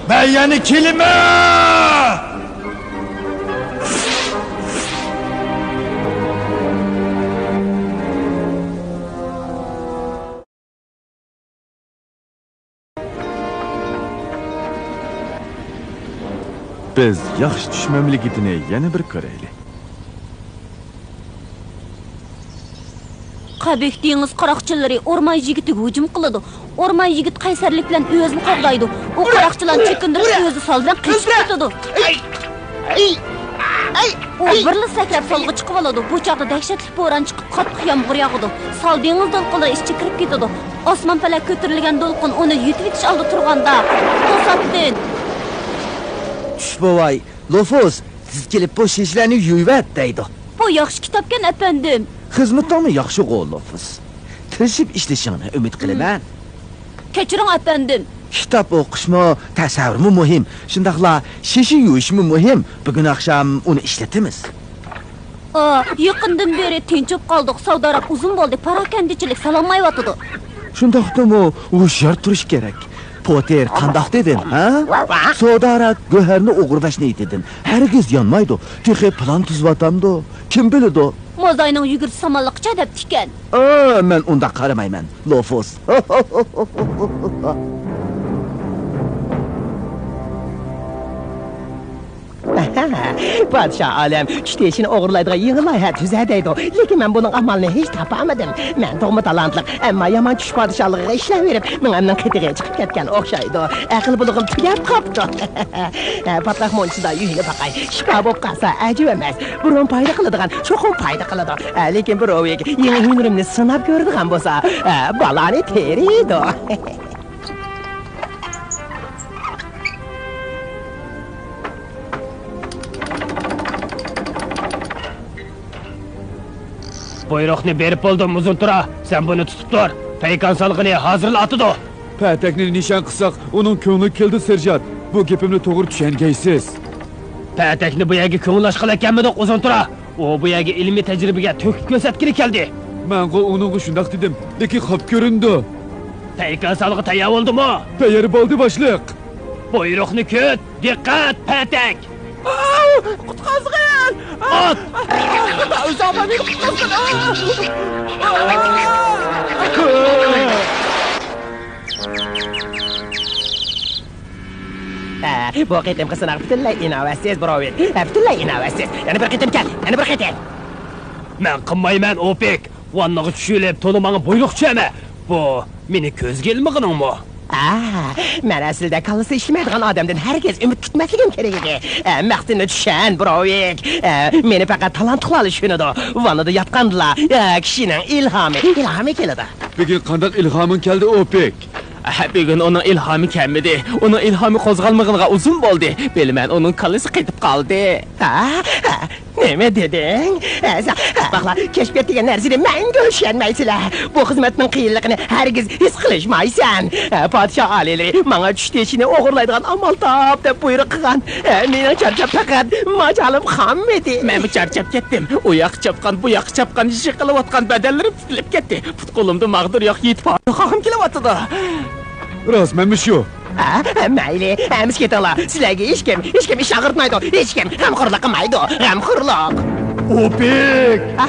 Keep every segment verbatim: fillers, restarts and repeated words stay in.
مەن يەنە كېلىمەن! بىز ياخشى چۈش مەملىكىتىنى يەنە بىر كۆرەيلى. قەبىھ دېڭىز قاراقچىلىرى ئورمان يىگىتىگە ھۇجۇم قىلىدۇ. ئورمان يىگىت قەيسەرلىك بىلەن ئۆزىنى قوغدايدۇ. ئۇ قاراقچىلارنى چېكىندۈرۈپ، ئۆزى سال بىلەن قېچىپ كېتىدۇ. ئۇ بىرلا سەكرەپ سالغا چىقىۋالىدۇ. بۇ چاغدا دەھشەتلىك بوران چىقىپ، قاتتىق يامغۇر ياغىدۇ. سال دېڭىز دولقۇنلىرى ئىچىگە كىرىپ كېتىدۇ. ئاسمان پەلەك كۆتۈرۈلگەن دولقۇن ئۇنى يۇتۇۋېتىش ئالدىدا تۇرغاندا، توساتتىن. چۈش بوۋاي، لوفۇس، تېز كېلىپ بۇ شېشىلەرنى يۇيۇۋەت دەيدۇ. بۇ ياخشى كىتابكەن، ئەپەندىم. خىزمىتىڭمۇ ياخشىغۇ، لوفۇس. تىرىشىپ ئىشلىشىڭنى ئۈمىد قىلىمەن. كەچۈرۈڭ، ئەپەندىم. كىتاب ئوقۇشمۇ، تەسەۋۋۇرمۇ مۇھىم. شۇنداقلا شېشە يۇيۇشمۇ مۇھىم. بۈگۈن ئاخشام ئۇنى ئىشلىتىمىز. ئا، يېقىندىن بېرى تىنچىپ قالدۇق. ساۋداراق ئۇزۇن بولدى، پاراكەندىچىلىك سالالمايۋاتىدۇ. شۇنداقتىمۇ ھوشيار تۇرۇش كېرەك. پوتېر، قانداق دېدىم، ھە؟ سودارات گۆھەرنى ئوغرىلاش نىيىتىدىن ھەرگىز يانمايدۇ. تېخى پىلان تۈزۈۋاتامدۇ؟ كىم بىلىدۇ؟ موزاينىڭ يۈگۈرتى سامانلىقىچە دەپتىكەن. ئا، مەن ئۇنداق قارىمايمەن، لوفۇس. پادىشاھ ئالەم، چۈش تېشىنى ئوغرىلايدىغان يېڭى لايىھە تۈزە دەيدۇ. لېكىن مەن بۇنىڭ ئامالىنى ھېچ تاپالمىدىم. مەن تۇغما تالانتلىق، ئەمما يامان چۈش پادىشاھلىقىغا ئىشلەۋېرىپ، مېڭەمنىڭ قېتىغى چىقىپ كەتكەن ئوخشايدۇ. ئەقىل بۇلىغىم تۈگەپ قاپتۇ. پاتقاق مۇنچىسىدا يۈيۈنۈپ باقاي. شىپا بولۇپ قالسا ئەجەب ئەمەس. بۇرۇن پايدا قىلىدىغان، چوقۇم پايدا قىلىدۇ. لېكىن بىر ئوۋىك يېڭى ھۈنىرىمنى سىناپ كۆرىدىغان بولسا، بالانى تېرىيدۇ. بۇيرۇقنى بېرىپ بولدۇم، ئۇزۇن تۇرا. سەن بۇنى تۇتۇپ تۇر. پەيكان سالغىنى ھازىرلا ئاتىدۇ. پەتەكنى نىشان قىلساق، ئۇنىڭ كۆڭلى كېلىدۇ، سېرژانت. بۇ گېپىمنى توغرا چۈشەنگەيسىز. پەتەكنى بۇ يەرگە كۆڭۈل ئاچقىلى ئەكەلمىدۇق، ئۇزۇن تۇرا. ئۇ بۇ يەرگە ئىلمىي تەجرىبىگە تۆكۈپ كۆرسەتكىلى كەلدى. مەنغۇ ئۇنىڭغا شۇنداق دېدىم، لېكىن خاپا كۆرۈندى. پەيكان سالغا تەييار بولدىمۇ؟ تەييار بولدى، باشلىق. بۇيرۇقنى كۈت، دىققەت، پەتەك! قۇتقازغىن! ئات! ئۆزۈڭ مېنى قۇتقازغىن! ھە، بۇ قېتىمقى سىناق پۈتۈنلەي ئىناۋەتسىز، بروۋىك. ھە، پۈتۈنلەي ئىناۋەتسىز. يەنە بىر قېتىم كەل، يەنە بىر قېتىم. مەن قىلمايمەن، ئوپېك. ۋاننىغا چۈشۈۋېلىپ، تولا ماڭا بۇيرۇق چۈشۈرمە. بۇ مېنى كۆزگە ئىلمىغىنىڭمۇ؟ ئا، مەن ئەسلىدە كاللىسى ئىشلىمەيدىغان ئادەمدىن ھەرگىز ئۈمىد كۈتمەسلىكىم كېرەك ئىدى. ئە، مەقسىتىنى چۈشەن، بروۋىك. ئە، مېنى پەقەت تالانتلىقلارلا چۈشىنىدۇ. ۋاننىدا ياتقاندىلا، ئە، كىشىنىڭ ئىلھامى، ئىلھامى كېلىدۇ. بۈگۈن قانداق ئىلھامىڭ كەلدى، ئوپېك؟ ئە، بۈگۈن ئۇنىڭ ئىلھامى كەلمىدى. ئۇنىڭ ئىلھامى قوزغالمىغىنىغا ئۇزۇن بولدى. بىلىمەن، ئۇنىڭ كاللىسى قېتىپ قالدى. ھە؟ نېمە دېدىڭ؟ ھە، سا-، ھە، باقلا، كەشپىيات دېگەن نەرسىنى مەڭگۈ چۈشەنمەيسىلەر. بۇ خىزمەتنىڭ قىيىنلىقىنى ھەرگىز ھېس قىلىشمايسەن. ھە، پادىشاھ ئالىيلىرى، ماڭا چۈش تېشىنى ئوغرىلايدىغان ئامال تاپ دەپ بۇيرۇق قىلغان. ھە، مېنىڭ چارچاپ پەقەت ماجالىم قالمىدى. مەنمۇ چارچاپ كەتتىم. ئۇ ياققا چاپقان، بۇ ياققا چاپقان، يىقىلىۋاتقان بەدەنلىرىم تىتىلىپ كەتتى. پۇت-قولۇمدا ماغدۇر ياق يېتىپ، ئاغرىقىم كېلىۋاتىدۇ. راست، مەنمۇ شۇ. ھە، مەيلى، ھەممىسى كېتىڭلار. سىلەرگە ھېچكىم، ھېچكىم ئىش ئاغرىتمايدۇ. ھېچكىم غەمخورلۇق قىلمايدۇ. غەمخورلۇق. ئوپېك! ئا،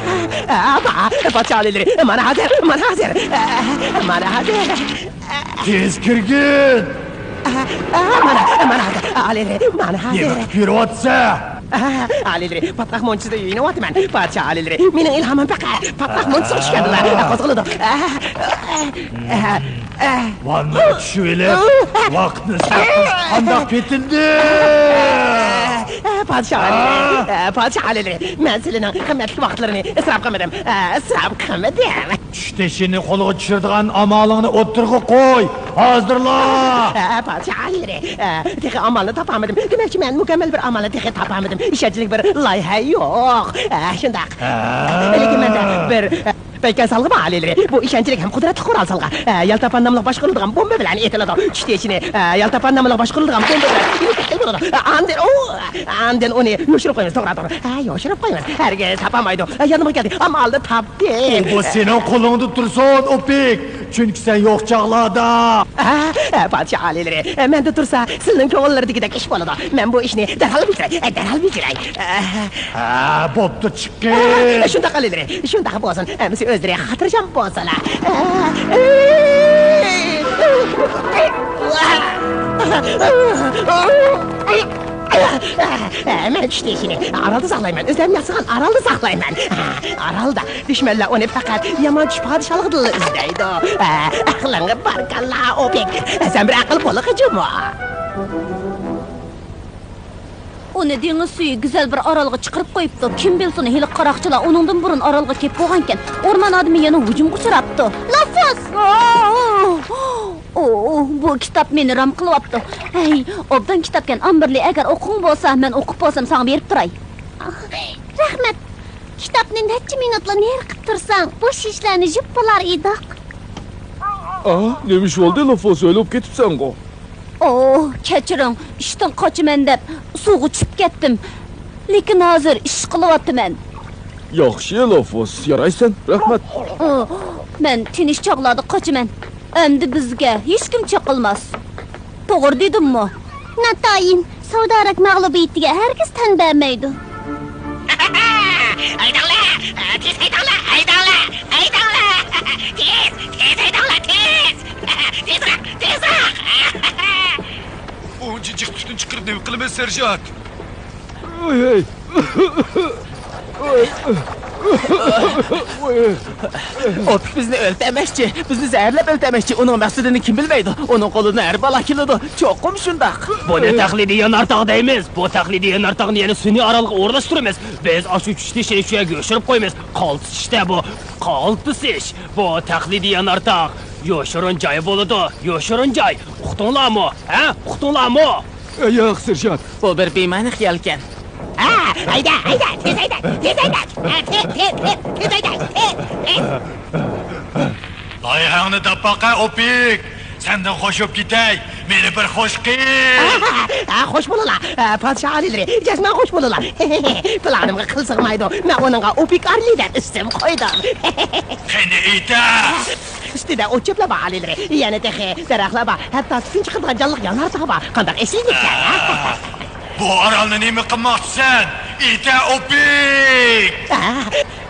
ئا، ئا، پادىشاھ ئالىيلىرى، مانا ھازىر، مانا ھازىر. ئا، مانا ھازىر. تېز كىرگىن! ئا، ئا، مانا، مانا ھازىر. ئالىيلىرى، مانا ھازىر. نېمە قىلىپ يۈرۈۋاتىسەن؟ ئا، ئالىيلىرى، پاتقاق مۇنچىسىدا يۇيۇنۇۋاتىمەن. پادىشاھ ئالىيلىرى، مېنىڭ ئىلھامىم پەقەت پاتقاق مۇنچىسىغا چۈشكەندىلا قوزغىلىدۇ. ئا، ئا، ئا، ئا. ۋاننىغا چۈشۈۋېلىپ، ۋاقىتنى ئىسراپ قىلىش قانداق پېتىندە؟ ئا، پادىشاھ ئالىيلىرى، ئا، پادىشاھ ئالىيلىرى، مەن سىلىنىڭ قىممەتلىك ۋاقىتلىرىنى ئىسراپ قىلمىدىم. ئا، ئىسراپ قىلمىدىم. چۈش تېشىنى قولغا چۈشۈرىدىغان ئامالىڭنى ئوتتۇرىغا قوي! ھازىرلا! ئا، پادىشاھ ئالىيلىرى، ئا، تېخى ئامالنى تاپالمىدىم. دېمەكچى، مەن مۇكەممەل بىر ئامالنى تېخى تاپالمىدىم. ئىشەنچلىك بىر لايىھە يوق. ئا، شۇنداق. ھە؟ لېكىن مەندە بىر، ئا، پەيكان سالغىمۇ ئالىيلىرى، بۇ ئىشەنچلىك ھەم قۇدرەتلىك قورال سالغان. ئا، يالتاپان ناملىق باشقۇرۇلىدىغان بومبا بىلەن ئېتىلىدۇ. چۈش تېشىنى، ئا، يالتاپان ناملىق باشقۇرۇلىدىغان بومبا بىلەن ئېتىپ بولىدۇ. ئا، ئاندىن ئۇ، ئاندىن ئۇنى يوشۇرۇپ قويىمىز، توغرا، توغرا. ھە، يوشۇرۇپ قويىمىز. ھەرگىز تاپالمايدۇ. ھە، يادىمغا كەلدى. ئامالنى تاپتىم. ئۇ بۇ سېنىڭ قولۇڭدا تۇرسۇن، ئوپېك. چۈنكى سەن يوق چاغلاردا. ھە، ھە، پادىشاھ ئالىيلىرى، مەندە تۇرسا سىلىنىڭ كۆڭۈللىرىدىكىدەك ئىش بولىدۇ. مەن بۇ ئىشنى دەرھال بېجىرەي، دەرھال بېجىرەي. ھە، بوپتۇ، چىقىڭ. شۇنداق ئالىيلىرى، شۇنداق بولسۇن. ھەممىسى ئۆزلىرى خاتىرجەم بولسۇنلا. مەن چۈش تېشىنى ئارالدا ساقلايمەن، ئۆزلەرنى ياسىغان ئارالدا ساقلايمەن. ئارالدا دۈشمەنلەر ئۇنى پەقەت يامان چۈش پادىشاھلىقىدىلا ئىزدەيدۇ. ئەقلىڭگە باركاللا، ئوپېك. سەن بىر ئەقىل بولىغۇ جۇمۇ. ئۇنى دېڭىز سۈيى گۈزەل بىر ئارالغا چىقىرىپ قويۇپتۇ. كىم بىلسۇن، ھېلىقى قاراقچىلار ئۇنىڭدىن بۇرۇن ئارالغا كېلىپ بولغانىكەن. ئورمان ئادىمى يەنە ھۇجۇمغا ئۇچراپتۇ. لافوس! ئو، بۇ كىتاب مېنى رام قىلىۋاپتۇ. ھەي، ئوبدان كىتابكەن، ئامبېرلى، ئەگەر ئوقۇغۇڭ بولسا، مەن ئوقۇپ بولسام ساڭا بېرىپ تۇراي. رەھمەت. كىتابنى نەچچە مىنۇتلا نېرى قىپ تۇرساڭ، بوش شىشىلەرنى يۇيۇپ بولار ئىدۇق. ئا، نېمە ئىش بولدى، لافوس؟ ئۆيلىنىپ كېتىپسەنغۇ؟ ئو، كەچۈرۈڭ، ئىشتىن قاچىمەن دەپ سۇغا چۈشۈپ كەتتىم. لېكىن ھازىر ئىش قىلىۋاتىمەن. ياخشى، لافوس، يارايسەن، رەھمەت. ئو، مەن تىنچ چاغلاردا قاچىمەن. ئەمدى بىزگە ھېچكىم چېقىلماس. توغرا دېدىممۇ؟ ناتايىن، سودارەك مەغلۇبىيىتىگە ھەرگىز تەن بەرمەيدۇ. ھەيدەڭلار! تېز ھەيدەڭلار! ھەيدەڭلار! ھەيدەڭلار! تېز! تېز ھەيدەڭلار! تېز! تېزرەك! تېزرەك! ئۇنچە جىق تۈتۈن چىقىرىپ نېمە قىلىمىز، سېرژانت؟ ۋوي! ئوپېك بىزنى ئۆلتۈرمەكچى، بىزنى زەھەرلەپ ئۆلتۈرمەكچى. ئۇنىڭ مەقسىتىنى كىم بىلمەيدۇ؟ ئۇنىڭ قولىدىن ھەر بالا كېلىدۇ. چوقۇم شۇنداق. بۇنى تەقلىدىي يانارتاغ دەيمىز. بۇ تەقلىدىي يانارتاغنى يەنە سۈنئىي ئارالغا ئورۇنلاشتۇرىمىز. بىز ئاشۇ چۈش تېشىنى شۇ يەرگە يوشۇرۇپ قويىمىز. قالتىس ئىشتە بۇ. قالتىس ئىش. بۇ تەقلىدىي يانارتاغ يوشۇرۇن جاي بولىدۇ. يوشۇرۇن جاي. ئۇقتۇڭلارمۇ؟ ھە؟ ئۇقتۇڭلارمۇ؟ ياق، سېرژانت. بۇ بىر بىمەنە خىيالكەن. ھە، ھەيدە، ھەيدە، تېز ھەيدە، تېز ھەيدە. ھە، تېز، تېز، تېز، تېز ھەيدە، تېز، تېز. لايىھەڭنى دەپ باقە، ئوپېك. سەندىن خوش بولۇپ كېتەي. مېنى بىر خوش قىل. ھە، خوش بولۇڭلار. ھە، پادىشاھ ئالىيلىرى، جەزمەن خوش بولۇڭلار. پىلانىمغا قىل سىغمايدۇ. مەن ئۇنىڭغا ئوپېك ئارلى دەپ ئىسىم قويدۇم. قېنى ئېيتە. ئۈستىدە ئوت-چۆپلەر بار، ئالىيلىرى. يەنە تېخى دەرەخلەر بار. ھەتتا تۈتۈن چىقىدىغان جانلىق يانارتاغ بار. قانداق ئەسلىيلىككەن، ھە؟ بۇ ئارالنى نېمە قىلماقچىسەن؟ ئېيتە، ئوپېك! ھە،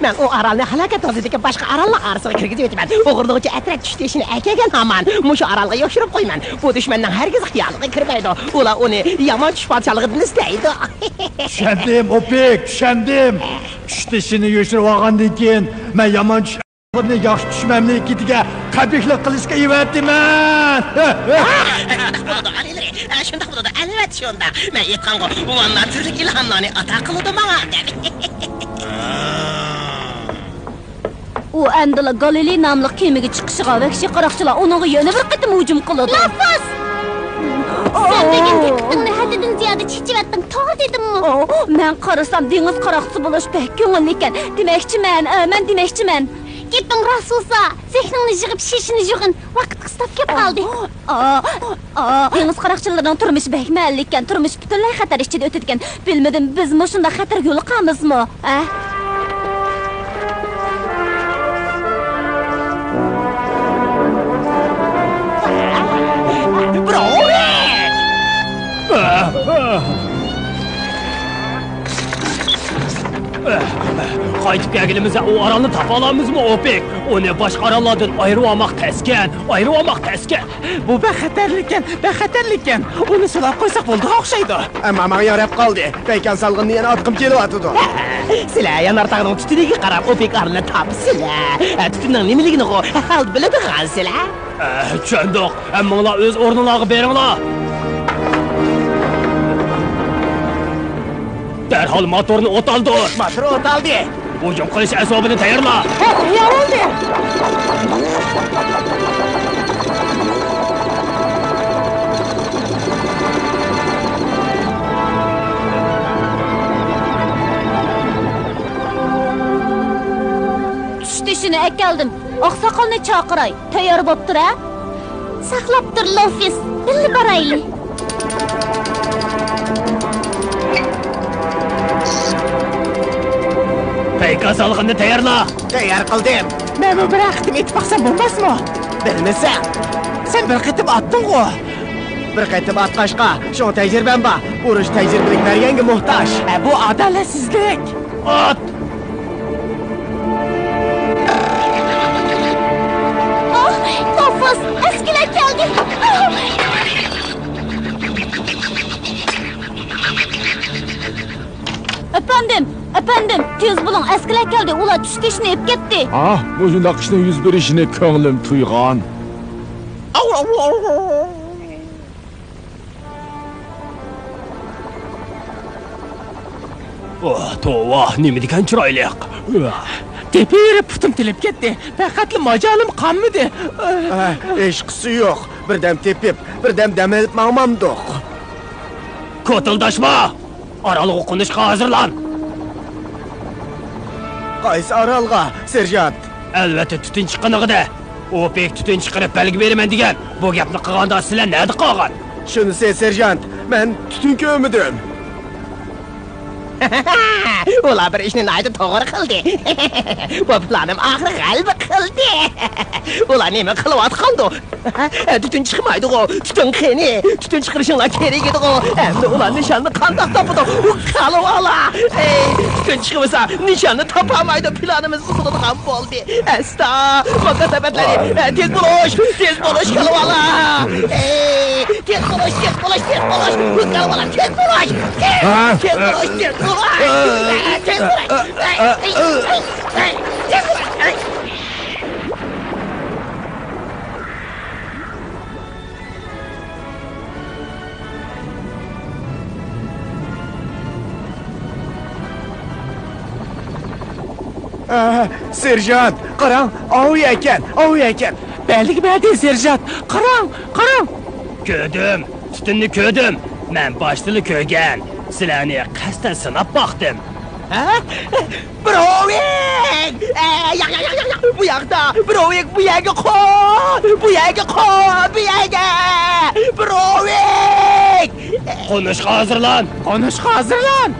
مەن ئۇ ئارالنى ھالاكەت نازىدىكى باشقا ئاراللار ئارىسىغا كىرگۈزۈۋېتىمەن. ئوغرىلىغۇچى ئەترەت چۈش تېشىنى ئەكەلگەن ھامان مۇشۇ ئارالغا يوشۇرۇپ قويىمەن. بۇ دۈشمەننىڭ ھەرگىز خىيالىغا كىرمەيدۇ. ئۇلار ئۇنى يامان چۈش پادىشاھلىقىدىن ئىزدەيدۇ. چۈشەندىم، ئوپېك، چۈشەندىم. چۈش تېشىنى يوشۇرۇۋالغاندىن كېيىن، مەن يامان چۈش ياخشى چۈش مەملىكىتىگە قەبىھلىك قىلىشقا ئەۋەتىمەن. شۇنداق بولىدۇ، ئالىيلىرى. شۇنداق بولىدۇ، ئەلۋەتتە شۇنداق. مەن ئېيتقانغۇ، ۋانلار تۈرلۈك ئىلھاملارنى ئاتا قىلىدۇ ماڭا، دەپ. ئۇ ئەمدىلا گالىلېي ناملىق كېمىگە چىقىشىغا، ۋەھشىي قاراقچىلار ئۇنىڭغا يەنە بىر قېتىم ھۇجۇم قىلىدۇ. لافوس! سەن دېگەن دىققىتىڭنى ھەددىدىن زىيادە چېچىۋەتتىڭ، توغرا دېدىممۇ؟ ئو، مەن قارىسام، دېڭىز قاراقچىسى بولۇش بەك كۆڭۈللۈككەن. دېمەكچىمەن، ئە، مەن دېمەكچىمەن. گېپىڭ راست بولسا، زېھنىڭنى يىغىپ، شېشىنى يۇغىن. ۋاقىت قىستاپ كېلىپ قالدى. ئا، ئا، دېڭىز قاراقچىلىرىنىڭ تۇرمۇشى بەك مەنىلىككەن، تۇرمۇشى پۈتۈنلەي خەتەر ئىچىدە ئۆتىدىكەن. بىلمىدىم، بىزمۇ شۇنداق خەتەرگە يولۇقامىزمۇ؟ ھە؟ قايتىپ كەلگىنىمىزدە ئۇ ئارالنى تاپالامىزمۇ، ئوپېك؟ ئۇنى باشقا ئاراللاردىن ئايرىۋالماق تەسكەن، ئايرىۋالماق تەسكەن. بۇ بەك خەتەرلىككەن، بەك خەتەرلىككەن. ئۇنى سىلاپ قويساق بولىدىغان ئوخشايدۇ. ئەمما ماڭا ياراپ قالدى. پەيكان سالغىنىنى يەنە ئاتقۇم كېلىۋاتىدۇ. سىلەر يانارتاغنىڭ تۈتۈنىگە قاراپ ئوپېك ئارىلىنى تاپىسىلەر. تۈتۈننىڭ نېمىلىكىنىغۇ ھەل بىلىدىغانسىلەر. ئە، چۈشەندۇق. ھەممىڭلار ئۆز ئورنۇڭلارغا بېرىڭلار. دەرھال موتورنى ئوتالدۇر. موتور ئوتالدى. ھۇجۇم قىلىش ئەسۋابىنى تەييارلا. ھە، ياۋۇلدى. چۈش تېشىنى ئەكەلدىم. ئاقساقالنى چاقىراي. تەييار بوپتۇر ھە؟ ساقلاپ تۇر، لوفىس. بىللە بارايلى. پەيكان سالغىنىنى تەييارلا. تەييار قىلدىم. مەنمۇ بىرەر قېتىم ئېتىپ باقسام بولماسمۇ؟ بىلمىسەڭ، سەن بىر قېتىم ئاتتىڭغۇ. بىر قېتىم ئاتقاچقا، شۇڭا تەجرىبەم بار. ئۇرۇش تەجرىبىلىك مەرگەنگە موھتاج. ئە، بۇ ئادالەتسىزلىك. ئات! ئاھ، نوفۇس، ئەسكىلەر كەلدى. ئەپەندىم، ئەپەندىم، تېز بولۇڭ، ئەسكىلەر كەلدى، ئۇلار چۈش تېشىنى ئېلىپ كەتتى. ھا، مۇشۇنداق ئىشنىڭ يۈز بېرىشىنى كۆڭلۈم تۇيغان. ئوھ، توۋا، نېمىدېگەن چىرايلىق. تېپىۋېرىپ پۇتۇم تىلىپ كەتتى. پەقەتلا ماجالىم قالمىدى. ئە، ھېچقىسى يوق. بىردەم تېپىپ، بىردەم دەم ئېلىپ ماڭمامدۇق. كوتۇلداشما! ئارالغا قونۇشقا ھازىرلان! قايسى ئارالغا، سېرژانت؟ ئەلۋەتتە، تۈتۈن چىققىنىغىدە. ئوپېك تۈتۈن چىقىرىپ بەلگە بېرىمەن دېگەن. بۇ گەپنى قىلغاندا سىلەر نەدە قالغان؟ شۇنىسى، سېرژانت، مەن تۈتۈن كۆرمىدىم. ئۇلار بىر ئىشنى ناھايىتى توغرا قىلدى. بۇ پىلانىم ئاخىرى غەلىبە قىلدى. ئۇلار نېمە قىلىۋاتقاندۇ؟ تۈتۈن چىقمايدىغۇ؟ تۈتۈن قېنى؟ تۈتۈن چىقىرىشىڭلار كېرەك ئىدىغۇ؟ ئەمدى ئۇلار نىشاننى قانداق تاپىدۇ؟ ئۇ كالۋالا! ئەي، تۈتۈن چىقمىسا، نىشاننى تاپالمايدۇ. پىلانىمىز بۇزۇلىدىغان بولدى. ئەستا، مۇناسىۋەتلەر، تېز بولۇش، تېز بولۇش، كالۋالا! ئەي، تېز بولۇش، تېز بولۇش، تېز بولۇش! بۇ كالۋالا، تېز بولۇش! تېز، تېز بولۇش، تېز بولۇش! تېز بولۇش! تېز بولۇش! ئە، سېرژانت، قاراڭ، ئاۋۇ ئىكەن، ئاۋۇ ئىكەن. بەلگە بەردى، سېرژانت. قاراڭ، قاراڭ. كۆردۈم، تۈتۈننى كۆردۈم. مەن باشتىلا كۆرگەن. سىلەرنى قەستەن سىناپ باقتىم. ھە؟ بروۋىك! ئە، ياق، ياق، ياق، ياق، ياق. بۇ ياقتا. بروۋىك، بۇ يەرگە قون! بۇ يەرگە قون! بۇ يەرگە! بروۋىك! قونۇشقا ھازىرلان! قونۇشقا ھازىرلان!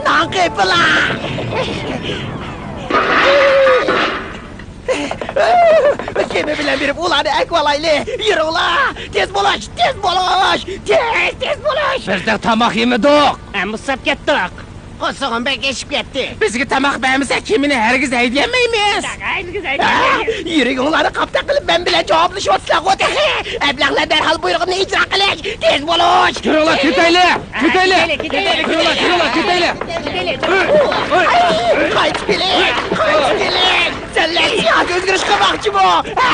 نان قېپىلا! كېمە بىلەن بېرىپ ئۇلارنى ئەكىۋالايلى! يۈرۈڭلار! تېز بولۇش! تېز بولۇش! تېز، تېز بولۇش! بىز تېخى تاماق يېمىدۇق! ئەمما ئۇسساپ كەتتۇق! قورسىقىم بەك ئېشىپ كەتتى. بىزگە تاماق بەرمىسە، كېمىنى ھەرگىز ھەيدىيەلمەيمىز. ھەرگىز ھەيدىيەلمەيمىز. ھە؟ يۈرىكىڭلارنى قاپتاق قىلىپ، مەن بىلەن جاۋابلىشىۋاتىسىلەرغۇ تېخى. ئەبلەخلەر، دەرھال بۇيرۇقنى ئىجرا قىلىش. تېز بولۇش. يۈرۈڭلار، كېتەيلى. ھە، كېتەيلى. كېتەيلى، كېتەيلى، يۈرۈڭلار، يۈرۈڭلار، كېتەيلى. ئاي، قايتىپ كېلىڭ، قايتىپ كېلىڭ. سەن لەشسىياكى ئۆزگىرىش قىلماقچىمۇ؟ ھە؟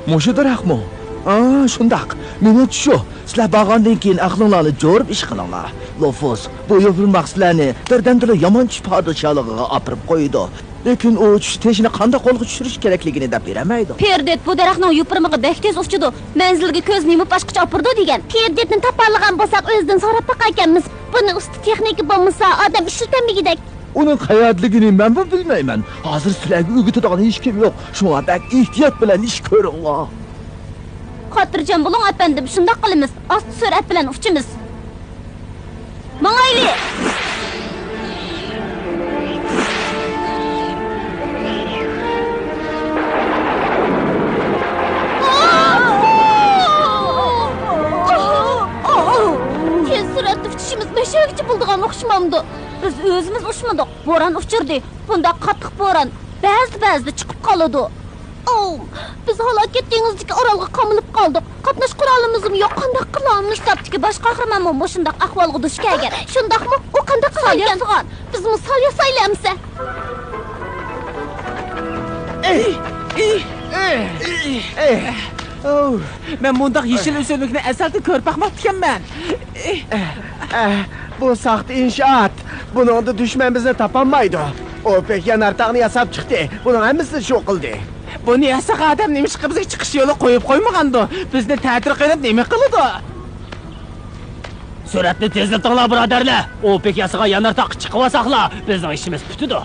مۇشۇ دەرەخمۇ؟ ئا، شۇنداق. مېنىڭچە شۇ. سىلەر بارغاندىن كېيىن ئەقلىڭلارنى جورۇپ ئىش قىلىڭلار. لوفۇس، بۇ يوپۇرماق سىلەرنى بىردەمدىلا يامان چۈش پادىشاھلىقىغا ئاپىرىپ قويىدۇ. لېكىن ئۇ چۈش تېشىنى قانداق قولغا چۈشۈرۈش كېرەكلىكىنى دەپ بېرەلمەيدۇ. پېردىت بۇ دەرەخنىڭ يوپۇرمىقى بەك تېز ئۇچىدۇ. مەنزىلگە كۆزنى يۇمۇپ ئاچقىچە ئاپىرىدۇ دېگەن. پېردىتنى تاپالىغان بولساق، ئۆزىدىن سوراپ باقاركەنمىز. بۇنى ئۇستا تېخنىكا بولمىسا، ئادەم ئىشلىتەلمىگۈدەك. ئۇنىڭ قەيەردىلىكىنى مەنمۇ بىلمەيمەن. ھازىر سىلەرگە ئۆگىتىدىغان ھېچكىم يوق. شۇڭا بەك ئېھتىيات بىلەن ئىش كۆرۈڭلار. خاتىرجەم بولۇڭ، ئەپەندىم، شۇنداق قىلىمىز. ئاستا سۈرئەت بىلەن ئۇچىمىز. ماڭايلى! تېز سۈرئەتتە ئۇچۇشىمىز مەشەگىچە بولىدىغان ئوخشىمامدۇ؟ بىز ئۆزىمىز ئۇچمىدۇق. بوران ئۇچۇردى. بۇنداق قاتتىق بوران بەزىدە-بەزىدە چىقىپ قالىدۇ. ئاۋۇ، بىز ھالاكەت دېڭىزىدىكى ئارالغا قامىلىپ قالدۇق. قاتناش قورالىمىزمۇ يوق، قانداق قىلارمىز؟ كىتابتىكى باش قەھرىمانمۇ مۇشۇنداق ئەھۋالغا دۇچ كەلگەن. شۇنداقمۇ؟ ئۇ قانداق قىلغانىكەن؟ سال ياسىغان. بىزمۇ سال ياسايلى ئەمىسە. ئەي، ئەي، ئەي. ئوۋ، مەن مۇنداق يېشىل ئۆسۈملۈكنى ئەسەلدىن كۆرۈپ باقماپتىكەنمەن. ئە، بۇ ساختا ئىنشائات. بۇنىڭدا دۈشمەن بىزنى تاپالمايدۇ. ئوپېك يانارتاغنى ياساپ چىقتى. بۇنىڭ ھەممىسىنى شۇ قىلدى. بۇنى ياسىغان ئادەم نېمىشقا بىزگە چىقىش يولى قويۇپ قويمىغاندۇ؟ بىزنى تەتۈر قىلىپ نېمە قىلىدۇ؟ سۈرئەتنى تېزلىتىڭلار، بۇرادەرلەر! ئوپېك ياسىغان يانارتاغقا چىقىۋالساقلا، بىزنىڭ ئىشىمىز پۈتىدۇ.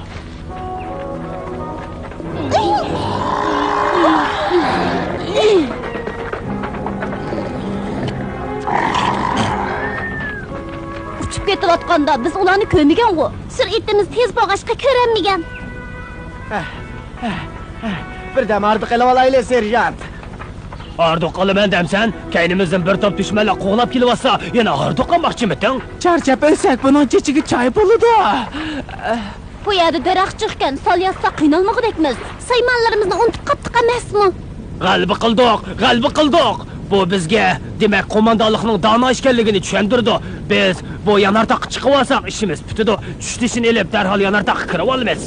ئۇچۇپ كېتىۋاتقاندا بىز ئۇلارنى كۆرمىگەنغۇ؟ سۈرئىتىمىز تېز بولغاچقا كۆرەلمىگەن. بىردەم ھاردۇق ئېلىۋالايلى، سېرژانت. ھاردۇق ئالىمەن دەمسەن؟ كەينىمىزدىن بىر توپ دۈشمەنلەر قوغلاپ كېلىۋاتسا، يەنە ھاردۇق ئالماقچىمىتىڭ؟ چارچاپ ئۆلسەك، بۇنىڭ چېچىگە چاي بولىدۇ. بۇ يەردە دەرەخ جىقكەن، سال ياتساق قىينالمىغۇدەكمىز. سايمانلىرىمىزنى ئۇنتۇپ قاپتۇق ئەمەسمۇ؟ غەلىبە قىلدۇق، غەلىبە قىلدۇق! بۇ بىزگە، دېمەك، قوماندانلىقنىڭ دانا ئىكەنلىكىنى چۈشەندۈرىدۇ. بىز بۇ يانارتاققا چىقىۋالساق، ئىشىمىز پۈتىدۇ. چۈش تېشىنى ئېلىپ، دەرھال يانارتاققا كىرىۋالىمىز.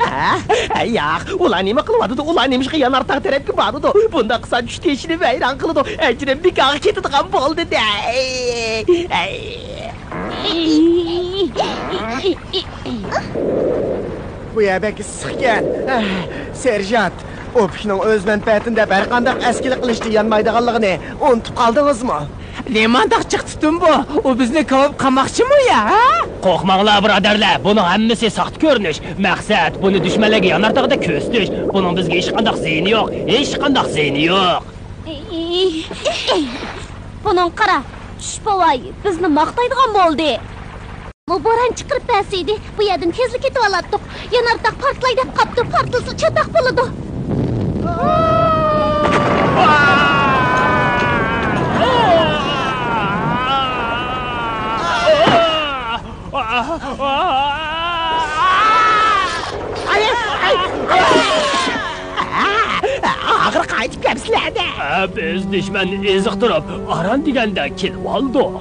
ھە؟ ھە، ياق، ئۇلار نېمە قىلىۋاتىدۇ؟ ئۇلار نېمىشقا يانارتاق تەرەپكە بارىدۇ؟ بۇنداق قىلسا چۈش تېشىنى ۋەيران قىلىدۇ. ئەجرىم نىكاھقا كېتىدىغان بولدى-دە. ئەي، ئەي. بۇ يەر بەك ئىسسىقكەن. سېرژانت، ئوپېكنىڭ ئۆز مەنپەئەتىنى دەپ ھەرقانداق ئەسكىلىك قىلىشتا يانمايدىغانلىقىنى ئۇنتۇپ قالدىڭىزمۇ؟ نېمانداق جىق تۈتۈن بۇ؟ ئۇ بىزنى كاۋاپ قاماقچىمۇ يا، ھە؟ قورقماڭلار، بۇرادەرلەر، بۇنىڭ ھەممىسى ساختا كۆرۈنۈش. مەقسەت، بۇنى دۈشمەنلەرگە يانارتاقتەك كۆرسىتىش. بۇنىڭ بىزگە ھېچقانداق زىيىنى يوق، ھېچقانداق زىيىنى يوق. بۇنىڭغا قارا، چۈش بوۋاي بىزنى ماختايدىغان بولدى. بۇ بوران چىقىرىپ بەرسىدى، بۇ يەردىن تېزلا كېتىۋالاتتۇق. يانارتاق پارتلاي دەپ قاپتۇ، پارتلىسا چاتاق بولىدۇ. ئاخىرى قايتىپ كەپسىلەر-دە. بىز دۈشمەننى ئېزىقتۇرۇپ، ئاران دېگەندە كېلىۋالدۇق.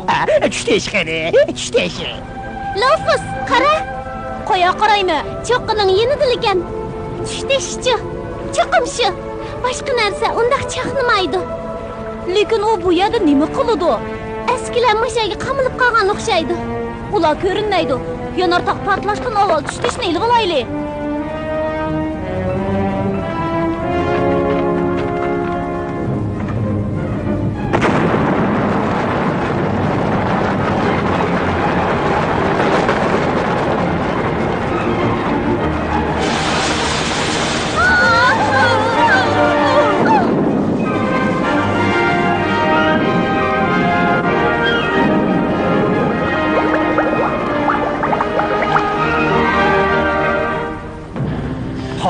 چۈش تېشى قېنى، چۈش تېشى. لوفۇس، قارا! قويا قارايمەن، چوققىنىڭ يېنىدىلىكەن. چۈش تېشىچۇ؟ چوقۇم شۇ. باشقا نەرسە ئۇنداق چاقنىمايدۇ. لېكىن ئۇ بۇ يەردە نېمە قىلىدۇ؟ ئەسكىلەر مۇشۇ يەرگە قامىلىپ قالغان ئوخشايدۇ. ئۇلار كۆرۈنمەيدۇ. يانارتاق پارتلاشتىن ئاۋۋال چۈش تېشىنى ئېلىۋالايلى.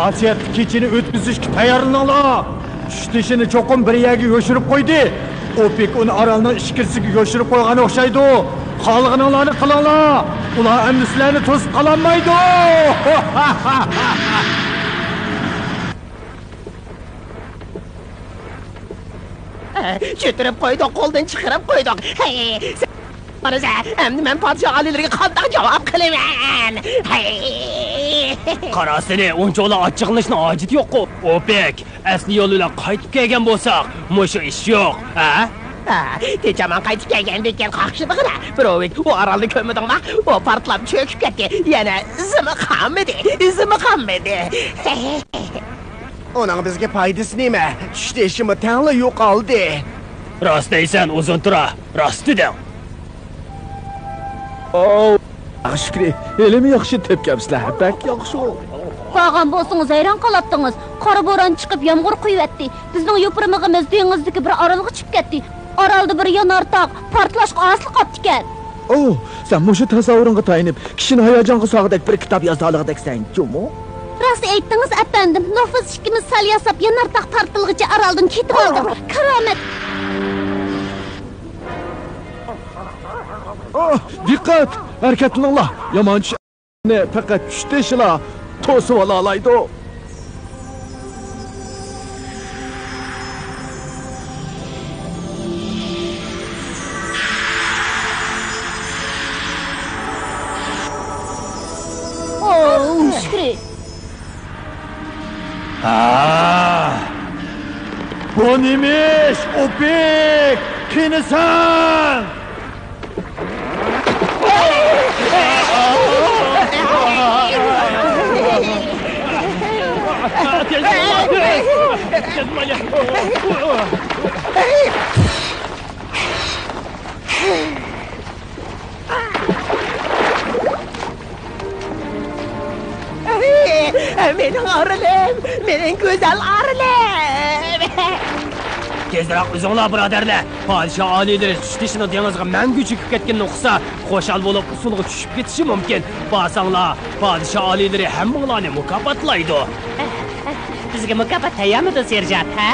خاسىيەتلىك كېچىنى ئۆتكۈزۈشكە تەييارلىنىڭلار! چۈش تېشىنى چوقۇم بىر يەرگە يوشۇرۇپ قويدى. ئوپېك ئۇنى ئارالنىڭ ئىچكىرىسىگە يوشۇرۇپ قويغان ئوخشايدۇ. خالىغىنىڭلارنى قىلىڭلار! ئۇلار ئەمدى سىلەرنى توسۇپ قالالمايدۇ! چۆتۈرۈپ قويدۇق، قولدىن چىقىرىپ قويدۇق. ھەي، سەن قارىسا، ئەمدى مەن پادىشاھ ئالىيلىرىگە قانداق جاۋاب قىلىمەن؟ ھەي! قاراسىنى، ئۇنچىۋالا ئاچچىقلىنىشنىڭ ھاجىتى يوققۇ. ئوپېك، ئەسلى يول بىلەن قايتىپ كەلگەن بولساق، مۇشۇ ئىش يوق، ھە؟ ھە، تېچامان قايتىپ كەلگەندىن كېيىن قاقشىدىغىنە. بروۋىك، ئۇ ئارالنى كۆرمىدىڭما؟ ئۇ پارتلاپ چۆكۈپ كەتتى. يەنە ئىزىمۇ قالمىدى، ئىزىمۇ قالمىدى. ئۇنىڭ بىزگە پايدىسى نېمە؟ چۈش تېشىمۇ تەڭلا يوقالدى. راست دەيسەن، ئۇزۇنتۇرا، راست دېدىڭ. ئاۋۇ، شۈكرى، ھېلىمۇ ياخشى تېپىپ كەپسىلەر، بەك ياخشى. بارغان بولسىڭىز، ھەيران قالاتتىڭىز. قارا بوران چىقىپ، يامغۇر قۇيۇۋەتتى. بىزنىڭ يوپۇرمىقىمىز دېڭىزدىكى بىر ئارالغا چۈشۈپ كەتتى. ئارالدا بىر يانارتاغ پارتلاشقا ئاسىلىپ قاپتىكەن. ئوھ، سەن مۇشۇ تەسەۋۋۇرۇڭغا تايىنىپ، كىشىنى ھاياجانغا سالغۇدەك بىر كىتاب يازالىغۇدەكسەن جۇمۇ. راست ئېيتتىڭىز، ئەپەندىم. نوفۇس ئىككىمىز سەل ياساپ، يانارتاغ پارتلىغىچە ئارالدىن كېتىۋالدۇق. كارامەت! ئوھ، دىققەت! ھەرىكەتلىنىڭلار! يامان چۈش. پەقەت چۈش تېشىلا توسۇۋالالايدۇ. ئوو، شۈكرى. ھا، بۇ نېمە ئىش، ئوپېك؟ قېنى سەن؟ مېنىڭ ئارىلىم! مېنىڭ گۈزەل ئارىلىم! تېزرەك ئۈزۈڭلار، بۇرادەرلەر! پادىشاھ ئالىيلىرى چۈش تېشىنىڭ دېڭىزغا مەڭگۈ چۆكۈپ كەتكىنىنى ئۇقسا، خۇشال بولۇپ، ئۇسسۇلغا چۈشۈپ كېتىشى مۇمكىن. بارساڭلار، پادىشاھ ئالىيلىرى ھەممىڭلارنى مۇكاپاتلايدۇ. بىزگە مۇكاپات تەييارمىدۇ، سېرژانت، ھە؟